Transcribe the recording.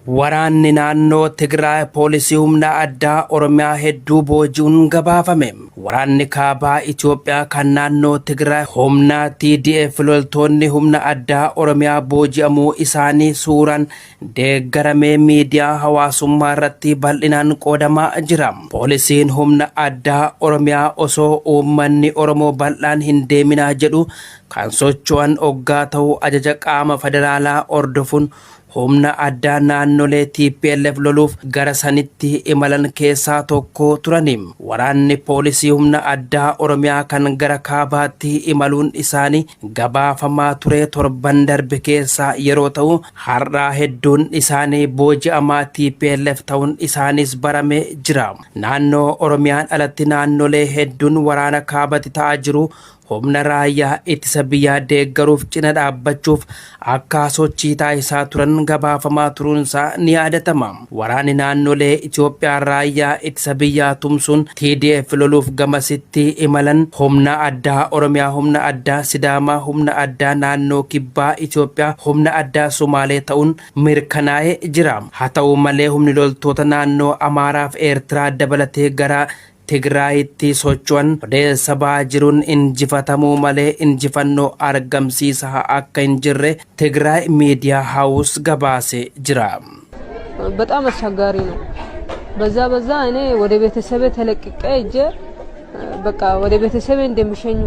Waraanni naannoo Tigraay poolisii humna addaa Oromiyaa hedduu booji'uun gabaafame. Waraanni kaabaa Itoophiyaa kan naannoo Tigraay humna TDF loltoonni humna addaa Oromiyaa booji'amuu isaanii suuraan deeggaramee miidiyaa hawaasummaa irratti bal'inaan qoodamaa jira. Poolisiin humna addaa Oromiyaa osoo uummanni Oromoo bal'aan hin deeminaa jedhu kan socho'an oggaa ta'u ajaja qaama federaalaa hordofuun humna addaa naannolee TPLF loluuf gara sanitti imalan keessaa tokko turani. Waraanni poolisii humna addaa Oromiyaa kan gara kaabaatti imaluun isaanii gabaafamaa ture torban darbe keessaa yeroo ta'u har'aa hedduun isaanii booji'amaa TPLF ta'uun isaaniis barame jira. Naannoo Oromiyaan alatti naannolee hedduun waraana kaabatti ta'aa jiru humna raayyaa ittisa biyyaa deeggaruuf cina dhaabbachuuf akka sochii taasisaa turan gabaafamaa turuunsaa ni yaadatama. Waraanni naannolee Itoophiyaa raayyaa ittisa biyyaa tumsuun TDF loluuf gamasitti imalan humna addaa Oromiyaa, humna addaa Sidaamaa, humna addaa naannoo Kibbaa Itoophiyaa, humna addaa Sumaalee ta'uun mirkanaa'ee jira. Haa ta'u malee humni loltoota naannoo Amaaraa fi Eertiraa dabalatee gara Tigraayitti socho'an odeessa ba'aa jiruun injifatamuu malee injifannoo argamsiisaa akka hin jirre Tigraay Miidiyaa Haawus gabaasee jira. በጣም አስቸጋሪ ነው። በዛ በዛ እኔ ወደ ቤተሰቤ ተለቅቄ ሄጄ በቃ ወደ ቤተሰቤ እንደሚሸኙ